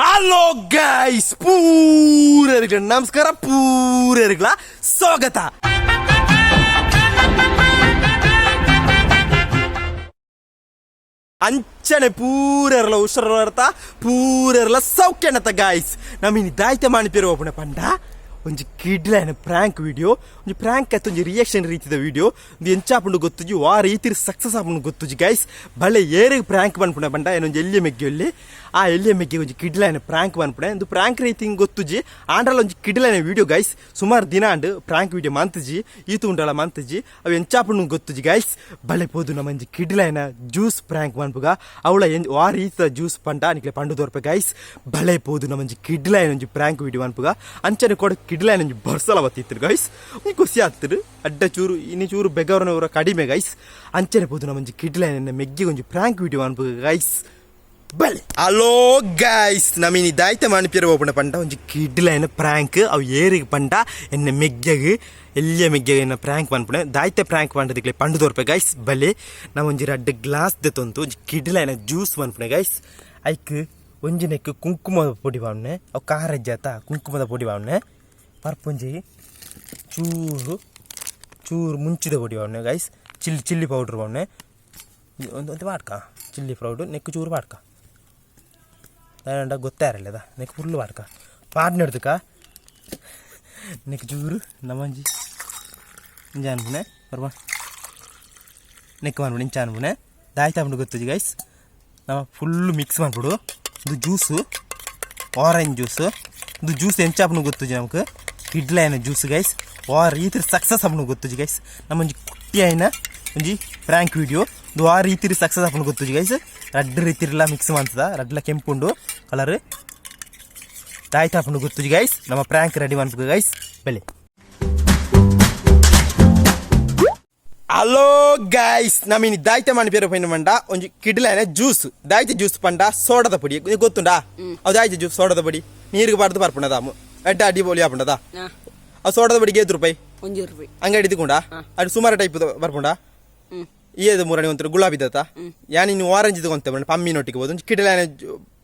Hello guys, ಪೂರರಿಗೆ ನಮಸ್ಕಾರ, ಪೂರರಿಗಳ ಸ್ವಾಗತ. ಅಂಚನೆ ಪೂರೆರ್ಲ ಹುಷಾರರ್ಥ, ಪೂರೆರ್ಲ ಸೌಖ್ಯನತ. ಗಾಯ್ಸ್, ನಮಿನಿ ದಾಯ್ತ ಮಾಣಿಪೇರು ಒಪ್ಪುನ ಪಂಡ ಒಂಜಿ ಕಿಡ್ಲೈನ ಪ್ರಾಂಕ್ ವಿಡಿಯೋ. ಒಂಜಿ ಪ್ರಾಂಕ್ ಅತ್ತ, ಒಂಜಿ ರಿಯಾಕ್ಷನ್ ರೀತಿದ ವಿಡಿಯೋ. ಒಂದು ಎಂಚಾಪುಂಡು ಗೊತ್ತುಜಿ, ವಾ ರೀತಿ ಸಕ್ಸಸ್ ಆಪುಂಡು ಗೊತ್ತುಜಿ. ಗೈಸ್, ಬಲೆ ಏರಿಗೆ ಪ್ರಾಂಕ್ ಪನ್ಪುನ ಪಂಡ ಏನೊಂಜಿ ಎಲ್ಲಿಯ ಮೆಗ್ಗೆ ಒಲ್ಲಿ, ಆ ಎಲ್ಲಿಯ ಮೆಗ್ಗೆ ಒಂಜಿ ಕಿಡ್ಲೈನ ಪ್ರಾಂಕ್ ಪನ್ಪುನ. ಒಂದು ಪ್ರಾಂಕ್ ರೀತಿ ಗೊತ್ತುಜಿ, ಆಂಡಲ ಒಂಜಿ ಕಿಡ್ಲೈನ ವಿಡಿಯೋ. ಗೈಸ್, ಸುಮಾರು ದಿನ and prank video ಮಂತುಜಿ, ಈತು ಉಂಡಲ ಮಂತುಜಿ. ಅವು ಎಂಚಾಪುಂಡು ಗೊತ್ತುಜಿ. ಗೈಸ್, ಬಲೆ ಪೋದು ನಮ್ಮ ಒಂಜಿ ಕಿಡ್ಲೈನ ಜ್ಯೂಸ್ ಪ್ರಾಂಕ್ ಪನ್ಪುಗ. ಅವಳ ವಾ ರೀತಿದ ಜ್ಯೂಸ್ ಪಂಡ ನಿಕ್ಲೆ ಪಂಡು ದೊರ್ಪೆ. ಗೈಸ್, ಬಲೆ ಪೋದು ನಮ್ಮ ಒಂಜಿ ಕಿಡ್ಲೈನ ಒಂಜಿ ಪ್ರಾಂಕ್ ವಿಡಿಯೋ ಪನ್ಪುಗ. ಅಂಚನೆ ಕೊಡ ಕಿಡ್ಲೈನ ಒಂಜಿ ಬರ್ಸಲ ಬತ್ತಿತ್ತು ಗೈಸ್, ಒಂಜಿ ಖುಷಿ ಆಗ್ತದೆ. ಅಡ್ಡ ಚೂರು ಇನ್ನು ಚೂರು ಬೆಗವರನವರ ಕಡಿಮೆ. ಗೈಸ್, ಅಂಚನೆ ಪೋದು ನಮ್ಮ ಒಂಜಿ ಕಿಡ್ಲೈನ ಮೆಗ್ಗಿ ಒಂಜಿ ಪ್ರಾಂಕ್ ವಿಡಿಯೋ ಅನ್ಪುಗ. ಗೈಸ್, ಬಲೆ. ಹಲೋ ಗಾಯ್ಸ್, ನಮಿನಿ ದಾಯ್ತ ಮಾಣಿಪಿಯರ ಓಪನ ಪಂಡ ಒಂಜಿ ಕಿಡ್ಲೈನ ಪ್ರಾಂಕ್. ಅವು ಏರಿಗೆ ಪಂಡ ಎನ್ನ ಮೆಗ್ಗಗ್, ಎಲ್ಲಿಯ ಮೆಗ್ಗಗ್ ಎನ್ನ ಪ್ರಾಂಕ್ ಪನ್ಪುಣೆ. ದಾಯ್ತ ಪ್ರಾಂಕ್ ಪಂಡದಿಕ್ಲೆ ಪಂಡು ದೋರ್ಪೆ. ಗೈಸ್, ಬಲೆ. ನಮ್ಮ ಒಂಜಿ ರಡ್ಡ್ ಗ್ಲಾಸ್ ದೆತ್ತೊಂತು ಒಂಜಿ ಕಿಡ್ಲೈನ ಜ್ಯೂಸ್ ಪನ್ಪುಣೆ. ಗೈಸ್, ಐಕ್ ಒಂಜಿ ನೆಕ್ ಕುಂಕುಮದ ಪೊಡಿ ಪಾವನೆ. ಅವು ಖಾರ ಜಾತ ಕುಂಕುಮದ ಪೊಡಿ ಪಾವನೆ. ಪರ್ಪೊಂಜಿ ಚೂರು ಚೂರು ಮುಂಚಿದ ಪೊಡಿ ಪಾವನೆ. Guys, chilli chilli powder ಪಾವನೆ. ಒಂದು ಒಂದು ಪಾಡ್ಕ chilli powder neck ಚೂರು ಪಾಡ್ಕ. ದಾಯಂಡ ಗೊತ್ತಾರಲ್ಲದ ನೆಕ್ ಫುಲ್ ಪಾಡ್ಕ. ಪಾಡ್ನೆಡ್ದಕ ನೆಕ್ ಚೂರು ನಮ್ಮಂಜಿ ಇಂಜ ಅನ್ಪುಣೆ ಬರ್ಬಾ. ನೆಕ್ ಮನ್ಪುಣೆ, ಇಂಚ ಅನ್ಪುಣೆ. ದಾಯ್ತ ಅನ್ಪುಂಡು ಗೊತ್ತುಜಿ. ಗೈಸ್, ನಮ್ಮ ಫುಲ್ಲು ಮಿಕ್ಸ್ ಮಾಡ್ಬಿಡು. ಇದು juice, orange juice. ಇದು ಜ್ಯೂಸ್ ಎಂಚಾಪುಂಡು ಗೊತ್ತುಜಿ ನಮಕ್. ಕಿಡ್ಲೈನ ಜ್ಯೂಸ್. ಗೈಸ್, ಆ ರೀತಿ ಸಕ್ಸಸ್ ಆಪುಂಡು ಗೊತ್ತುಜಿ. ಗೈಸ್, ನಮ್ಮೊಂಜಿ ಕುಟ್ಟಿ ಆಯ್ನ ಒಂಜಿ ಪ್ರಾಂಕ್ ವಿಡಿಯೋ ಇದು. ಆ ರೀತಿ ಸಕ್ಸಸ್ ಆಪುಂಡು ಗೊತ್ತುಜಿ. ಗೈಸ್, ರಡ್ಡ್ ರೀತಿರ್ಲ ಮಿಕ್ಸ್ ಮಾಡ್ತದ, ರಡ್ಲ ಕೆಂಪುಂಡು ಕಲರ್. ದಾಯ್ತ ಆಪುಂಡು ಗೊತ್ತುಜಿ. ಗೈಸ್, ನಮ್ಮ ಪ್ರಾಂಕ್ ರೆಡಿ ಮನ್ಪುಗ. ಗೈಸ್, ಬೆಲೆ. ಹಲೋ ಗಾಯ್ಸ್, ನಮಿನಿ ದಾಯ್ತ ಮಣಿ ಪೇರು ಪೈನ ಮಂಡ ಒಂಜಿ ಕಿಡ್ಲೈನ ಜ್ಯೂಸ್. ದಾಯ್ತ ಜ್ಯೂಸ್ ಪಂಡ ಸೋಡದ ಪೊಡಿ ಗೊತ್ತುಂಡಾ? ಅದು ದಾಯ್ತ ಜ್ಯೂಸ್, ಸೋಡದ ಪೊಡಿ ನೀರಿಗೆ ಬಾರ್ದು ಬರ್ಪುಂಡದ, ಎಡ್ಡ ಅಡಿ ಬೋಲಿ ಆಪುಂಡದ. ಆ ಸೋಡದ ಪೊಡಿಗೆ ಏತ್ ರೂಪಾಯಿ? 1 ರೂಪಾಯಿ. ಅಂಗಡಿ ತಿಕೊಂಡ ಅದು ಸುಮಾರು ಟೈಪ್ ಬರ್ಪುಂಡ. ಏದು ಮೂರಣಿ ಒಂಥರ ಗುಲಾಬಿ ದತ್ತ. ಯಾನ್ ಇನ್ನು ಆರೆಂಜ್ ತಗೊಂತ ಪಮ್ಮಿ ನೊಟ್ಟಿಗೆ ಬೋದು. ಒಂಜಿ ಕಿಡಲಾನೆ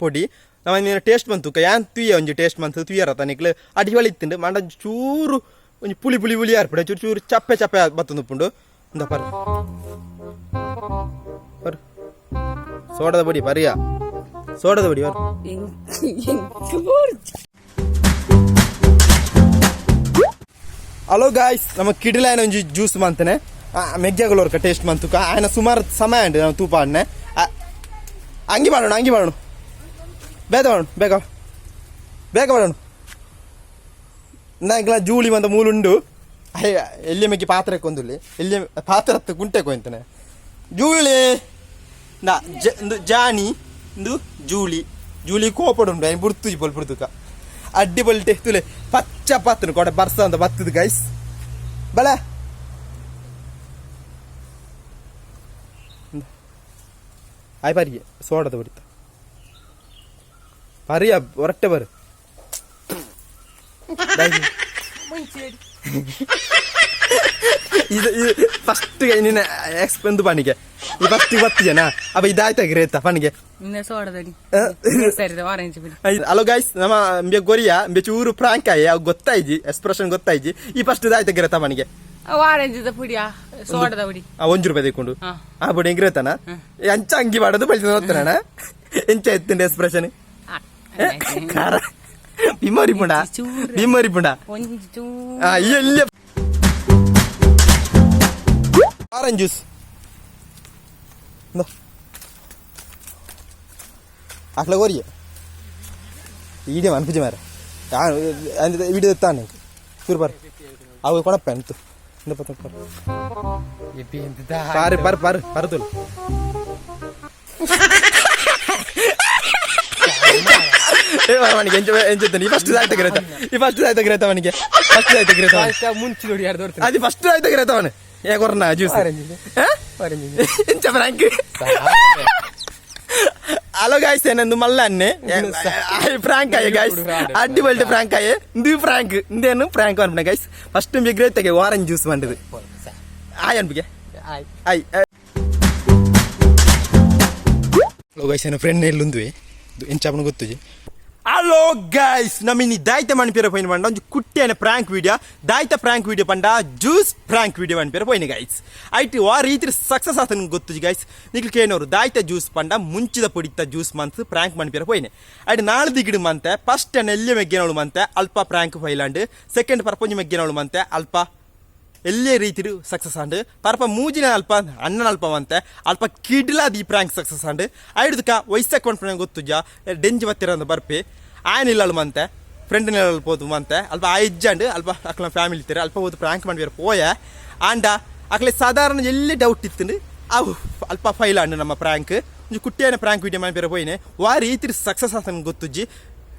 ಪೊಡಿ ನಮ್ಮ ಟೇಸ್ಟ್ ಬಂತು. ಯಾನ್ ತುಯ್ಯ ಒಂಜಿ ಟೇಸ್ಟ್ ಬಂತು ತುಯ್ಯರತ್ತ ನಿಕ್ಲೆ ಅಡಿ ಇತ್ತುಂಡು. ಮಂಡ ಚೂರು ಒಂಜಿ ಪುಳಿ ಪುಳಿ ಪುಳಿ ಆರ್ಪಡೆ, ಚೂರು ಚೂರು ಚಪ್ಪೆ ಚಪ್ಪೆ ಬತ್ತೊಂದು ಇಂದ. ಪರ್ ಪರ್, ಸೋಡದ ಪೊಡಿ ಪರಿಯ, ಸೋಡದ ಪೊಡಿ ಪರ್. Hello guys, ನಮ್ಮ ಕಿಡಿಲೈನ ಒಂಜಿ ಜ್ಯೂಸ್ ಮಂತನೆ. ಮೆಗ್ಗ್ಯಾಗಲೋರ್ಕ ಟೇಸ್ಟ್ ಮಂತುಕ. ಆಯನ ಸುಮಾರು ಸಮಯ ಉಂಡು ನಾವು ತೂಪ ಅಣ್ಣೆ. ಅಂಗಿ ಮಾಡೋಣ, ಅಂಗಿ ಮಾಡೋಣ, ಬೇಗ ಮಾಡೋಣ, ಬೇಗ ಬೇಗ ಮಾಡೋಣ. ನಾಂಗ್ಲ ಜೂಳಿ ಮಂದ ಮೂಲುಂಡು. ಅಯ್ಯ, ಎಲ್ಲಿ ಮೆಗ್ಗಿ ಪಾತ್ರೆ ಕೊಂದುಲ್ಲಿ, ಎಲ್ಲಿ ಪಾತ್ರೆ ಹತ್ತು ಕುಂಟೆ ಕೊಯ್ತಾನೆ ಜೂಳಿ. ನಾ ಇಂದು ಜಾನಿ, ಇಂದು ಜೂಳಿ. ಜೂಳಿ ಕೋಪಡುಂಡು, ಐನ್ ಬುಡ್ತುಜಿ ಪೊಲ್ ಬುಡ್ತುಕ ಅಡ್ಡಿ ಬಲ್ಟೆ ತುಲೆ ಪಚ್ಚ ಪತ್ತನು ಕೊಡೆ ಬರ್ಸ ಅಂತ ಬತ್ತದ. ಗೈಸ್, ಬಲ ಆಯ್ ಪರಿಗೆ ಸೋಡದ ಬಡಿತ ಪರಿಯ ಹೊರಟ್ಟೆ ಬರು. ಇದು ಇದು ಫಸ್ಟ್ ನಿನ್ನ ಎಕ್ಸ್ಪೆಂದು ಪಣಿಗೆ ಈ ಫಸ್ಟ್ ಬತ್ತು ಜನ ಅಪ್ಪ ಇದಾಯ್ತಾ ಗ್ರೇತ ಪಣಿಗೆ. ಹಲೋ ಗೈಸ್, ನಮ್ಮ ಅಂಬೆ ಗೊರಿಯ ಅಂಬೆ ಚೂರು ಪ್ರಾಂಕ್ ಆಯಿ. ಅವು ಗೊತ್ತಾಯ್ಜಿ, ಎಕ್ಸ್ಪ್ರೆಷನ್ ಗೊತ್ತಾಯ್ಜಿ. ಈ ಫಸ್ಟ್ ಇದಾಯ್ತಾ ಗ್ರೇತ ಪಣಿಗೆ. ಆರೆಂಜ್ ಪುಡಿಯಾ, ಸೋಡದ ಪುಡಿ. ಆ 1 ರೂಪಾಯಿ ತೆಕ್ಕೊಂಡು ಆ ಪುಡಿ ಗ್ರೇತನ ಅಂಚ ಅಂಗಿ ಮಾಡೋದು ಬಳಿತ ನೋಡ್ತಾನ. ಎಂಚ ಎತ್ತುಂಡು ಎಕ್ಸ್ಪ್ರೆಷನ್? ಖಾರ ಬಿಮ್ಮರಿ ಪುಂಡ, ಬಿಮ್ಮರಿ ಪುಂಡ. ಎಲ್ಲಿ ಆರೆಂಜ್ ಜ್ಯೂಸ್ ಅಕ್ಲ ಕೊರಿಯ ಈಡಿಯ ಮನ್ಪುಜಿ ಮಾರ ವಿಡಿಯೋ ಎತ್ತಾನೆ ಚೂರು ಬಾರ್. ಅವು ಕೊಡಪ್ಪ ಎಂತು ಪಾರು ಪಾರು ಪಾರು ಪರತುಲ್. ಏ ಅವನಿಗೆ ಎಂಚ ಎಂಚ ಈ ಫಸ್ಟ್ ಆಯ್ತ ಗ್ರೇತ, ಈ ಫಸ್ಟ್ ಆಯ್ತ ಗ್ರೇತ ಅವನಿಗೆ, ಫಸ್ಟ್ ಆಯ್ತ ಗ್ರೇತ. ಮುಂಚೆ ನೋಡಿ ಯಾರು. ಅದು ಫಸ್ಟ್ ಆಯ್ತ ಗ್ರೇತ ಅವನು. ಏ ಕೊರ್ನ ಜ್ಯೂಸ್ ಎಂಚ ಫ್ರಾಂಕ್? ಹಲೋ ಗಾಯ್ಸ್, ಏನಂದು ಮಲ್ಲ ಅನ್ನೆ ಫ್ರಾಂಕ್ ಆಯೆ ಗಾಯ್ಸ್, ಅಡ್ಡಿ ಬಲ್ಟ್ ಫ್ರಾಂಕ್ ಆಯೆ. ಇಂದು ಫ್ರಾಂಕ್ ಇಂದೇನು ಫ್ರಾಂಕ್ ಅನ್ಪುಣ ಗಾಯ್ಸ್. ಫಸ್ಟ್ ಬಿಗ್ರೆ ತೆಗೆ ಆರೆಂಜ್ ಜ್ಯೂಸ್ ಬಂದದು ಆಯ್ ಅನ್ಪಿಗೆ ಆಯ್. ಹಲೋ ಗೈಸ್, ನನ್ನ ಫ್ರೆಂಡ್ ಎಲ್ಲುಂದುವೆ ಎಂಚಾಪನ ಗೊತ್ತುಜಿ. ಹಲೋ ಗೈಸ್, ನಮಿನಿ ದಾಯ್ತ ಮನ್ಪಿರ ಪೋಯಿನ ಪಂಡ ಒಂಜಿ ಕುಟ್ಟಿಯನ ಪ್ರಾಂಕ್ ವಿಡಿಯೋ. ದಾಯ್ತ ಪ್ರಾಂಕ್ ವಿಡಿಯೋ ಪಂಡ ಜ್ಯೂಸ್ ಪ್ರಾಂಕ್ ವಿಡಿಯೋ ಮನ್ಪಿರ ಪೋಯಿನ ಗೈಸ್. ಐಟ್ ವಾ ರೀತಿ ಸಕ್ಸಸ್ ಆತನ ಗೊತ್ತುಜಿ ಗೈಸ್. ನಿಕ್ಲು ಕೇನೋರು, ದಾಯ್ತ ಜ್ಯೂಸ್ ಪಂಡ ಮುಂಚಿದ ಪೊಡಿತ ಜ್ಯೂಸ್ ಮಂತ್ ಪ್ರಾಂಕ್ ಮನ್ಪಿರ ಪೋಯಿನೆ. ಐಟ್ ನಾಲ್ ದಿಗಿಡು ಮಂತೆ. ಫಸ್ಟ್ ಎಲ್ಯ ಮೆಗ್ಗೆನವಳು ಮಂತೆ, ಅಲ್ಪ ಪ್ರಾಂಕ್ ಫೈಲಾಂಡ್. ಸೆಕೆಂಡ್ ಪರ್ಪೊಂಜಿ ಮೆಗ್ಗೆನವಳು ಮಂತೆ, ಅಲ್ಪ ಎಲ್ಲೇ ರೀತಿಡು ಸಕ್ಸಸ್ ಆಂಡ್. ಪರ್ಪ ಮೂಜಿನ ಅಲ್ಪ ಅಣ್ಣನ ಅಲ್ಪ ಮಂತೆ, ಅಲ್ಪ ಕಿಡ್ಲಾದ ಈ ಪ್ರಾಂಕ್ ಸಕ್ಸಸ್ ಆಂಡ್. ಐಡ್ದಕ ವಯಸ್ಸಕ್ಕೆ ಪನ್ಪುನ ಗೊತ್ತುಜ, ಡೆಂಜಿ ಬತ್ತಿರಂದು ಬರ್ಪೆ ಆಯನ ಇಲ್ಲಳು ಮಂತೆ, ಫ್ರೆಂಡ್ ಇಲ್ಲಳು ಪೋದು ಮಂತೆ. ಅಲ್ಪ ಆ ಇಜ್ಜಂಡ್ ಅಲ್ಪ ಅಕ್ಲ ಫ್ಯಾಮಿಲಿ ಇತ್ತಾರೆ. ಅಲ್ಪ ಹೋದು ಪ್ರಾಂಕ್ ಮಾಡ್ಬೇರು ಪೋಯ. ಆಂಡ ಅಕ್ಲೆ ಸಾಧಾರಣ ಎಲ್ಲಿ ಡೌಟ್ ಇತ್ತು, ಅವು ಅಲ್ಪ ಫೈಲ್ ಆಂಡ್. ನಮ್ಮ ಪ್ರಾಂಕ್ ಒಂಜಿ ಕುಟ್ಟಿಯನ ಪ್ರಾಂಕ್ ವಿಡಿಯೋ ಮಾಡ್ಬೇರೆ ಪೋಯಿನೆ. ವಾ ರೀತಿ ಸಕ್ಸಸ್ ಆತನ ಗೊತ್ತುಜ್ಜಿ,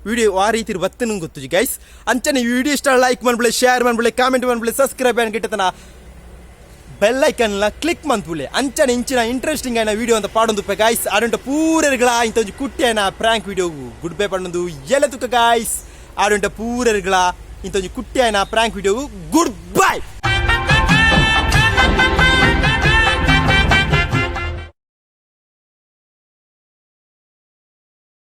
ವಿಡಿಯೋ ಆ ರೀತಿ ಬತ್ತನ ಗೊತ್ತುಜಿ ಗೈಸ್. ಅಂಚನೆ ವಿಡಿಯೋ ಇಷ್ಟ ಲೈಕ್ ಮನ್ಪುಲೆ, ಶೇರ್ ಮನ್ಪುಲೆ, ಕಾಮೆಂಟ್ ಮನ್ಪುಲೆ, ಸಬ್ಸ್ಕ್ರೈಬ್ ಗಿಟ್ಟತನ ಬೆಲ್ ಐಕನ್ ಕ್ಲಿಕ್ ಮನ್ಪುಲೆ. ಅಂಚನೆ ಇಂಚಿನ ಇಂಟ್ರೆಸ್ಟಿಂಗ್ ಆಯ್ನ ವಿಡಿಯೋ ಅಂತ ಪಾಡೊಂದು ಗಾಯ್ಸ್. ಆಡುಂಟ ಪೂರೆರ್ಗಳ ಇಂತ ಒಂಜಿ ಕುಟ್ಟಿಯನ ಪ್ರಾಂಕ್ ವಿಡಿಯೋ ಗುಡ್ ಬೈ ಪಂಡೊಂದು ಎಲ್ಲ ತುಕ್ಕ ಗಾಯ್ಸ್. ಆಡುಂಟ ಪೂರೆರ್ಗಳ ಇಂತ ಒಂಜಿ ಕುಟ್ಟಿಯನ ಪ್ರಾಂಕ್ ವಿಡಿಯೋ ಗುಡ್ ಬೈ.